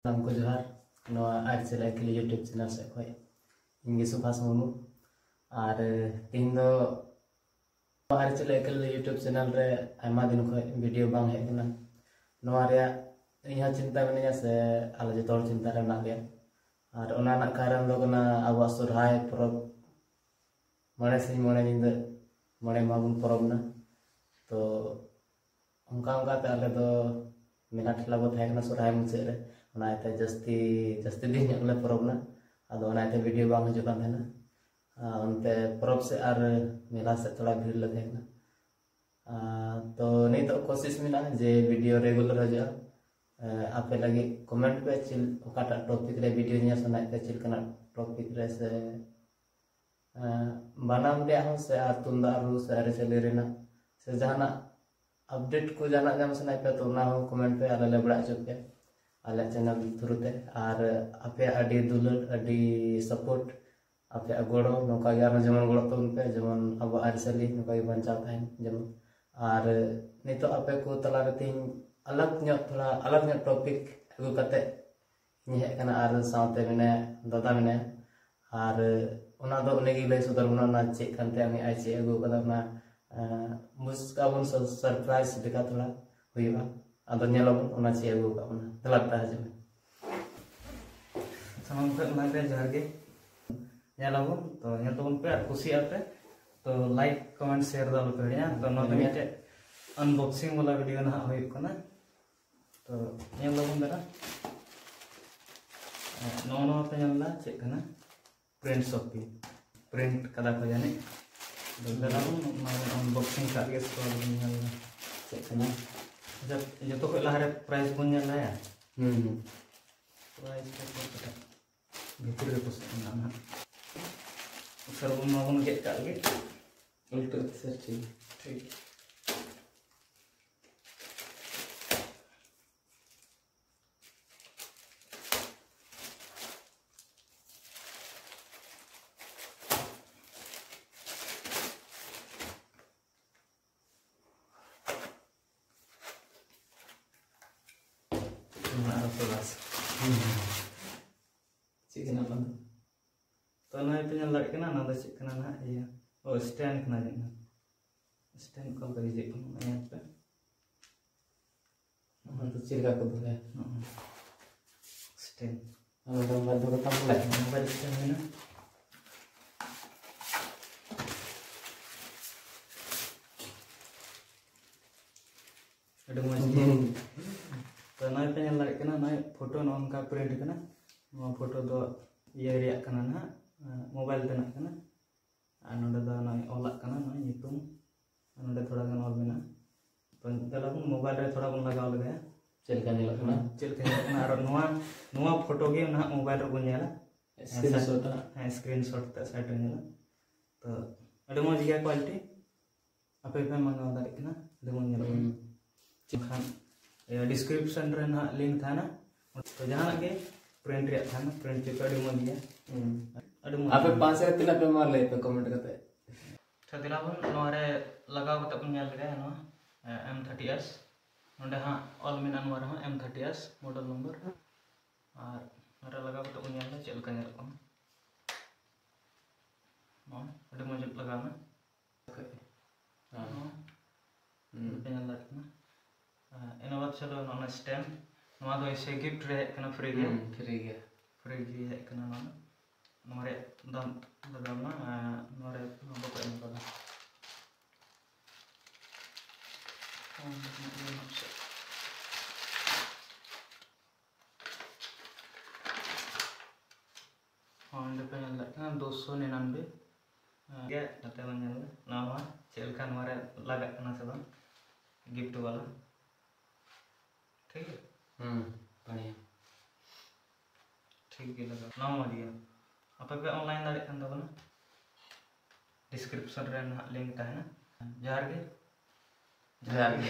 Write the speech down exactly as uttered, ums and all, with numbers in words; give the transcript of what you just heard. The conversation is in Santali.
ᱥᱟᱱᱟᱢ ᱠᱚ ᱡᱚᱦᱟᱨ᱾ ᱱᱚᱣᱟ ᱟᱹᱨᱤᱪᱟᱹᱞᱤ ᱟᱹᱠᱷᱤᱞ YouTube channel ᱥᱮᱫ ᱠᱷᱚᱱ ᱤᱧ ᱜᱮ ᱥᱩᱵᱷᱟᱥ ᱢᱩᱨᱢᱩ᱾ ᱟᱨ ᱛᱮᱦᱮᱧ ᱫᱚ ᱱᱚᱣᱟ ᱟᱹᱨᱤᱪᱟᱹᱞᱤ ᱟᱹᱠᱷᱤᱞ YouTube channel ᱨᱮ ᱟᱭᱢᱟ ᱫᱤᱱ ᱠᱷᱚᱱ video ᱵᱟᱝ ᱦᱮᱡ ᱠᱟᱱᱟ᱾ ᱱᱚᱣᱟ ᱨᱮᱭᱟᱜ ᱤᱧ ᱦᱚᱸ ᱪᱤᱱᱛᱟ ᱢᱤᱱᱟᱹᱧᱟ, ᱥᱮ ᱟᱞᱮ ᱡᱚᱛᱚ ᱦᱚᱲ ᱪᱤᱱᱛᱟ ᱨᱮ ᱢᱮᱱᱟᱜ ᱞᱮᱭᱟ᱾ ᱟᱨ ᱚᱱᱟ ᱨᱮᱱᱟᱜ ᱠᱟᱨᱚᱱ ᱫᱚ ᱠᱟᱱᱟ ᱟᱵᱚᱣᱟᱜ ᱥᱚᱨᱦᱟᱭ ᱯᱚᱨᱚᱵᱽ, ᱢᱚᱬᱮ ᱥᱤᱧ ᱢᱚᱬᱮ ᱧᱤᱫᱟᱹ ᱢᱚᱬᱮ ᱢᱟᱦᱟ ᱵᱚᱱ ᱯᱚᱨᱚᱵᱽ ᱮᱱᱟ᱾ ᱛᱚ ᱚᱱᱠᱟ ᱚᱱᱠᱟᱛᱮ ᱟᱞᱮ ᱫᱚ ᱢᱮᱞᱟ ᱴᱷᱮᱞᱟ ᱵᱚ ᱛᱟᱦᱮᱸ ᱠᱟᱱᱟ ᱥᱚᱨᱦᱟᱭ ᱢᱩᱪᱟᱹᱫ ᱨᱮ, ᱚᱱᱟ ᱤᱭᱟᱹᱛᱮ ᱡᱟᱹᱥᱛᱤ ᱡᱟᱹᱥᱛᱤ ᱫᱤᱱ ᱧᱚᱜ ᱞᱮ ᱯᱚᱨᱚᱵᱽ ᱮᱱᱟ᱾ ᱟᱫᱚ ᱚᱱᱟ ᱤᱭᱟᱹᱛᱮ video ᱵᱟᱝ ᱦᱤᱡᱩᱜ ᱠᱟᱱ ᱛᱟᱦᱮᱱᱟ᱾ ᱟᱨ ᱚᱱᱛᱮ ᱯᱚᱨᱚᱵᱽ ᱥᱮᱫ ᱟᱨ ᱢᱮᱞᱟ ᱥᱮᱫ ᱛᱷᱚᱲᱟ ᱵᱷᱤᱲ ᱞᱮ ᱛᱟᱦᱮᱸ ᱠᱟᱱᱟ᱾ ᱟᱨ ᱛᱚ ᱱᱤᱛᱚᱜ ᱠᱳᱥᱤᱥ ᱢᱮᱱᱟᱜᱼᱟ ᱡᱮ video regular ᱦᱤᱡᱩᱜᱼᱟ᱾ ᱟᱯᱮ ᱞᱟᱹᱜᱤᱫ comment ᱯᱮ ᱪᱮᱫ, ᱚᱠᱟᱴᱟᱜ topic ᱨᱮ video ᱧᱮᱞ ᱥᱟᱱᱟᱭᱮᱫ ᱯᱮ, ᱪᱮᱫ ᱞᱮᱠᱟᱱᱟᱜ topic ᱨᱮ, ᱥᱮ ᱵᱟᱱᱟᱢ ᱨᱮᱭᱟᱜ ᱦᱚᱸ, ᱥᱮ ᱟᱨ ᱛᱩᱢᱫᱟᱜ ᱨᱩ ᱥᱮ ᱟᱹᱨᱤᱪᱟᱹᱞᱤ ᱨᱮᱱᱟᱜ, ᱥᱮ ᱡᱟᱦᱟᱱᱟᱜ update ᱠᱚ ᱡᱟᱦᱟᱱᱟᱜ ᱧᱟᱢ ᱥᱟᱱᱟᱭᱮᱫ ᱯᱮ, ᱛᱚ ᱚᱱᱟ ᱦᱚᱸ comment ᱯᱮ, ᱟᱞᱮ ᱞᱮ ᱵᱟᱲᱟᱭ ᱦᱚᱪᱚ ᱯᱮᱭᱟ ᱟᱞᱮᱭᱟᱜ channel through ᱛᱮ᱾ ᱟᱨ ᱟᱯᱮᱭᱟᱜ ᱟᱹᱰᱤ ᱫᱩᱞᱟᱹᱲ, ᱟᱹᱰᱤ support, ᱟᱯᱮᱭᱟᱜ ᱜᱚᱲᱚ ᱱᱚᱝᱠᱟ ᱜᱮ ᱟᱨᱦᱚᱸ ᱡᱮᱢᱚᱱ ᱜᱚᱲᱚ ᱛᱟᱵᱚᱱ ᱯᱮ, ᱡᱮᱢᱚᱱ ᱟᱵᱚᱣᱟᱜ ᱟᱹᱨᱤᱪᱟᱹᱞᱤ ᱱᱚᱝᱠᱟ ᱜᱮ ᱵᱟᱧᱪᱟᱣ ᱛᱟᱦᱮᱱ ᱡᱮᱢᱚᱱ᱾ ᱟᱨ ᱱᱤᱛᱚᱜ ᱟᱯᱮ ᱠᱚ ᱛᱟᱞᱟᱨᱮ ᱛᱮᱦᱮᱧ ᱟᱞᱟᱜᱽ ᱧᱚᱜ, ᱛᱷᱚᱲᱟ ᱟᱞᱟᱜᱽ ᱧᱚᱜ topic ᱟᱹᱜᱩ ᱠᱟᱛᱮ ᱤᱧ ᱦᱮᱡ ᱟᱠᱟᱱᱟ, ᱟᱨ ᱥᱟᱶᱛᱮ ᱢᱮᱱᱟᱭᱟ, ᱫᱟᱫᱟ ᱢᱮᱱᱟᱭᱟ᱾ ᱟᱨ ᱚᱱᱟ ᱫᱚ ᱩᱱᱤ ᱜᱮ ᱞᱟᱹᱭ ᱥᱚᱫᱚᱨ ᱵᱚᱱᱟ, ᱚᱱᱟ ᱪᱮᱫ ᱠᱟᱱ ᱛᱟᱭᱟ, ᱩᱱᱤ ᱟᱡ ᱪᱮᱫ ᱮ ᱟᱹᱜᱩ ᱟᱠᱟᱫᱟ, ᱚᱱᱟ ᱵᱩᱡᱽ ᱠᱟᱜ ᱵᱚᱱ, surprise ᱞᱮᱠᱟ ᱛᱷᱚᱲᱟ ᱦᱩᱭᱩᱜᱼᱟ᱾ ᱟᱫᱚ ᱧᱮᱞ ᱟᱵᱚᱱ ᱚᱱᱟ ᱪᱮᱫ ᱮ ᱟᱹᱜᱩ ᱟᱠᱟᱫ ᱵᱚᱱᱟ᱾ ᱫᱮᱞᱟ ᱫᱟᱫᱟ, ᱦᱤᱡᱩᱜ ᱢᱮ᱾ ᱥᱟᱱᱟᱢ ᱠᱚ ᱚᱱᱟᱜᱮ ᱡᱚᱦᱟᱨ ᱜᱮ᱾ ᱧᱮᱞ ᱟᱵᱚᱱ, ᱛᱚ ᱧᱮᱞ ᱛᱟᱵᱚᱱ ᱯᱮ ᱟᱨ ᱠᱩᱥᱤᱭᱟᱜᱼᱟ ᱯᱮ᱾ ᱛᱚ like, comment, share ᱫᱚ ᱟᱞᱚ ᱯᱮ ᱦᱤᱲᱤᱧᱟ᱾ ᱛᱚ ᱱᱚᱣᱟ ᱫᱚ ᱢᱤᱫᱴᱮᱡ unboxing ᱵᱟᱞᱟ video ᱱᱟᱦᱟᱜ ᱦᱩᱭᱩᱜ ᱠᱟᱱᱟ᱾ ᱛᱚ ᱧᱮᱞ ᱫᱟᱵᱚᱱ ᱫᱟᱫᱟ, ᱱᱚᱜᱼᱚ ᱱᱚᱣᱟ ᱯᱮ ᱧᱮᱞ ᱫᱟ ᱪᱮᱫ ᱠᱟᱱᱟ? Print Shopee, print ᱠᱟᱫᱟ ᱠᱚ ᱡᱟᱹᱱᱤᱡ᱾ ᱫᱟᱫᱟ ᱵᱚᱱ ᱚᱱᱟ unboxing ᱠᱟᱜ ᱜᱮ, ᱥᱮ ᱵᱚᱱ ᱧᱮᱞ ᱫᱟ ᱪᱮᱫ ᱠᱟᱱᱟ? ᱟᱪᱪᱷᱟ, ᱡᱚᱛᱚ ᱠᱷᱚᱡ ᱞᱟᱦᱟᱨᱮ price ᱵᱚᱱ ᱧᱮᱞ ᱞᱟᱦᱟᱭᱟ᱾ ᱦᱩᱸ, ᱦᱩᱸ᱾ Price ᱠᱚ ᱠᱟᱛᱮ ᱵᱷᱤᱛᱤᱨ ᱨᱮ ᱠᱩᱥᱤ ᱢᱮᱱᱟᱜᱼᱟ ᱱᱟᱦᱟᱜ᱾ ᱥᱟᱨ ᱵᱚᱱ ᱱᱚᱣᱟ ᱵᱚᱱ ᱜᱮᱫ ᱠᱟᱜ ᱜᱮ᱾ ᱩᱞᱴᱟᱹ ᱛᱮ ᱥᱟᱨ, ᱴᱷᱤᱠ᱾ ᱴᱷᱤᱠ᱾ ᱚᱱᱟ ᱟᱨᱚ ᱥᱚᱫᱟ ᱥᱮ᱾ ᱪᱮᱫ ᱠᱟᱱᱟ ᱚᱱᱟ ᱫᱚ? ᱛᱚ, ᱱᱚᱜᱼᱚᱭ ᱯᱮ ᱧᱮᱞ ᱫᱟᱲᱮᱭᱟᱜ ᱠᱟᱱᱟ, ᱚᱱᱟ ᱫᱚ ᱪᱮᱫ ᱠᱟᱱᱟ ᱱᱟᱦᱟᱜ? ᱤᱭᱟᱹ, ᱚ, stand ᱠᱟᱱᱟ ᱡᱟᱹᱱᱤᱡ᱾ Stand ᱚᱠᱟ ᱞᱮᱠᱟ ᱵᱩᱡᱷᱟᱹᱜ ᱠᱟᱱᱟ, ᱚᱱᱟ ᱧᱮᱞ ᱯᱮ᱾ ᱚᱱᱟ ᱫᱚ ᱪᱮᱫ ᱞᱮᱠᱟ ᱠᱚ ᱫᱚᱦᱚᱭᱟ? ᱦᱚᱸᱜᱼᱚ᱾ Stand᱾ ᱚᱱᱟ ᱫᱚ ᱢᱳᱵᱟᱭᱤᱞ ᱫᱚᱦᱚ ᱠᱟᱛᱟᱢ ᱵᱚᱞᱮ? ᱢᱳᱵᱟᱭᱤᱞ stand ᱦᱩᱭᱱᱟ᱾ ᱟᱹᱰᱤ ᱢᱚᱡᱽ ᱜᱮ᱾ ᱦᱩᱸ᱾ ᱛᱚ, ᱱᱚᱜᱼᱚᱭ ᱯᱮ ᱧᱮᱞ ᱫᱟᱲᱮᱭᱟᱜ ᱠᱟᱱᱟ, ᱱᱚᱜᱼᱚᱭ ᱯᱷᱳᱴᱳ ᱱᱚᱜᱼᱚ ᱱᱚᱝᱠᱟ print ᱠᱟᱱᱟ᱾ ᱱᱚᱣᱟ ᱯᱷᱳᱴᱳ ᱫᱚ ᱤᱭᱟᱹ ᱨᱮᱭᱟᱜ ᱠᱟᱱᱟ ᱱᱟᱦᱟᱜ, ᱢᱳᱵᱟᱭᱤᱞ ᱛᱮᱱᱟᱜ ᱠᱟᱱᱟ᱾ ᱟᱨ ᱱᱚᱰᱮ ᱫᱚ ᱱᱚᱜᱼᱚᱭ ᱚᱞᱟᱜ ᱠᱟᱱᱟ, ᱱᱚᱜᱼᱚᱭ ᱧᱩᱛᱩᱢ᱾ ᱟᱨ ᱱᱚᱰᱮ ᱛᱷᱚᱲᱟ ᱜᱟᱱ ᱚᱞ ᱢᱮᱱᱟᱜᱼᱟ᱾ ᱛᱚ, ᱫᱮᱞᱟ ᱵᱚᱱ ᱢᱳᱵᱟᱭᱤᱞ ᱨᱮ ᱛᱷᱚᱲᱟ ᱵᱚᱱ ᱞᱟᱜᱟᱣ ᱞᱮᱜᱟᱭᱟ᱾ ᱪᱮᱫ ᱞᱮᱠᱟ ᱧᱮᱞᱚᱜ ᱠᱟᱱᱟ? ᱪᱮᱫ ᱞᱮᱠᱟ ᱧᱮᱞᱚᱜ ᱠᱟᱱᱟ? ᱟᱨ ᱱᱚᱣᱟ, ᱱᱚᱣᱟ ᱯᱷᱳᱴᱳ ᱜᱮ ᱱᱟᱦᱟᱜ ᱢᱳᱵᱟᱭᱤᱞ ᱨᱮᱵᱚᱱ ᱧᱮᱞᱟ᱾ Screenshot ᱟ? ᱦᱮᱸ, screenshot ᱛᱮ side ᱨᱮ ᱧᱮᱞᱟ᱾ ᱛᱚ, ᱟᱹᱰᱤ ᱢᱚᱡᱽ ᱜᱮᱭᱟ quality᱾ ᱟᱯᱮ ᱯᱮ ᱢᱟᱸᱜᱟᱣ ᱫᱟᱲᱮᱭᱟᱜ ᱠᱟᱱᱟ, ᱟᱹᱰᱤ ᱢᱚᱡᱽ ᱧᱮᱞᱚᱜ ᱠᱟᱱᱟ᱾ ᱦᱩᱸ᱾ ᱮᱱᱠᱷᱟᱱ, ᱤᱭᱟᱹ, description ᱨᱮ ᱱᱟᱦᱟᱜ link ᱛᱟᱦᱮᱱᱟ᱾ ᱛᱚ, ᱡᱟᱦᱟᱱᱟᱜ ᱜᱮ print ᱨᱮᱭᱟᱜ ᱛᱟᱦᱮᱱᱟ, print ᱪᱮᱫ ᱟᱹᱰᱤ ᱢᱚᱡᱽ ᱜᱮᱭᱟ᱾ ᱦᱩᱸ᱾ ᱟᱹᱰᱤ ᱢᱚᱡᱽ ᱟᱯᱮ ᱜᱮᱭᱟ᱾ ᱯᱟᱸᱪ ᱨᱮ ᱛᱤᱱᱟᱹᱜ ᱯᱮ ᱮᱢᱟ, ᱞᱟᱹᱭ ᱯᱮ comment ᱠᱟᱛᱮ᱾ ᱟᱪᱪᱷᱟ, ᱫᱮᱞᱟ ᱵᱚᱱ ᱱᱚᱣᱟ ᱨᱮ ᱞᱟᱜᱟᱣ ᱠᱟᱛᱮ ᱵᱚᱱ ᱧᱮᱞ ᱞᱮᱜᱟᱭᱟ ᱱᱚᱣᱟ, ᱮ, M thirty S᱾ ᱱᱚᱰᱮ ᱦᱟᱸᱜ ᱚᱞ ᱢᱮᱱᱟᱜᱼᱟ ᱱᱚᱣᱟ ᱨᱮᱦᱚᱸ M thirty S model number᱾ ᱟᱨ ᱱᱚᱣᱟ ᱨᱮ ᱞᱟᱜᱟᱣ ᱠᱟᱛᱮ ᱵᱚᱱ ᱧᱮᱞ ᱮᱫᱟ ᱪᱮᱫ ᱞᱮᱠᱟ ᱧᱮᱞᱚᱜ ᱠᱟᱱᱟ᱾ ᱱᱚᱣᱟ ᱟᱹᱰᱤ ᱢᱚᱡᱽ ᱞᱟᱜᱟᱣ ᱮᱱᱟ᱾ ᱦᱮᱸ᱾ ᱱᱚᱣᱟ ᱦᱩᱸ᱾ ᱯᱮ ᱧᱮᱞ ᱫᱟᱲᱮᱭᱟᱜ ᱠᱟᱱᱟ᱾ ᱟᱨ ᱤᱱᱟᱹ ᱵᱟᱫ ᱪᱚᱞᱚ ᱱᱚᱣᱟ stand, ᱱᱚᱣᱟ ᱫᱚ ᱮᱭᱥᱮ gift ᱨᱮ ᱦᱮᱡ ᱠᱟᱱᱟ, free ᱜᱮ᱾ ᱦᱩᱸ, free ᱜᱮ᱾ Free ᱜᱮ ᱦᱮᱡ ᱠᱟᱱᱟ ᱱᱚᱣᱟ ᱫᱚ᱾ ᱱᱚᱣᱟ ᱨᱮᱭᱟᱜ ᱫᱟᱢ ᱞᱟᱜᱟᱣ ᱮᱱᱟ, ᱟᱨ ᱱᱚᱣᱟ ᱨᱮ ᱱᱚᱣᱟ ᱵᱟᱠᱚ ᱮᱢ ᱠᱟᱫᱟ᱾ ᱦᱚᱸ, ᱚᱸᱰᱮ ᱯᱮ ᱧᱮᱞ ᱫᱟᱲᱮᱭᱟᱜ ᱠᱟᱱᱟ, ᱫᱩᱥᱚ ᱱᱤᱨᱟᱱᱵᱮ᱾ ᱦᱮᱸ, ᱜᱮ ᱱᱚᱛᱮ ᱵᱚᱱ ᱧᱮᱞ ᱮᱫᱟ, ᱱᱚᱣᱟ ᱪᱮᱫ ᱞᱮᱠᱟ ᱱᱚᱣᱟ ᱨᱮ ᱞᱟᱜᱟᱜ ᱠᱟᱱᱟ ᱥᱮ ᱵᱟᱝ, gift ᱵᱟᱞᱟ᱾ ᱴᱷᱤᱠ ᱜᱮᱭᱟ? ᱦᱩᱸ, ᱵᱟᱲᱤᱭᱟ᱾ ᱴᱷᱤᱠ ᱜᱮ ᱞᱟᱜᱟᱜ, ᱱᱚᱣᱟ ᱢᱚᱡᱽ ᱜᱮᱭᱟ᱾ ᱟᱯᱮ ᱯᱮ online ᱫᱟᱲᱮᱭᱟᱜ ᱠᱟᱱ ᱛᱟᱵᱚᱱᱟ, description ᱨᱮ ᱱᱟᱦᱟᱜ link ᱛᱟᱦᱮᱱᱟ᱾ ᱡᱚᱦᱟᱨ ᱜᱮ᱾ ᱡᱚᱦᱟᱨ ᱜᱮ᱾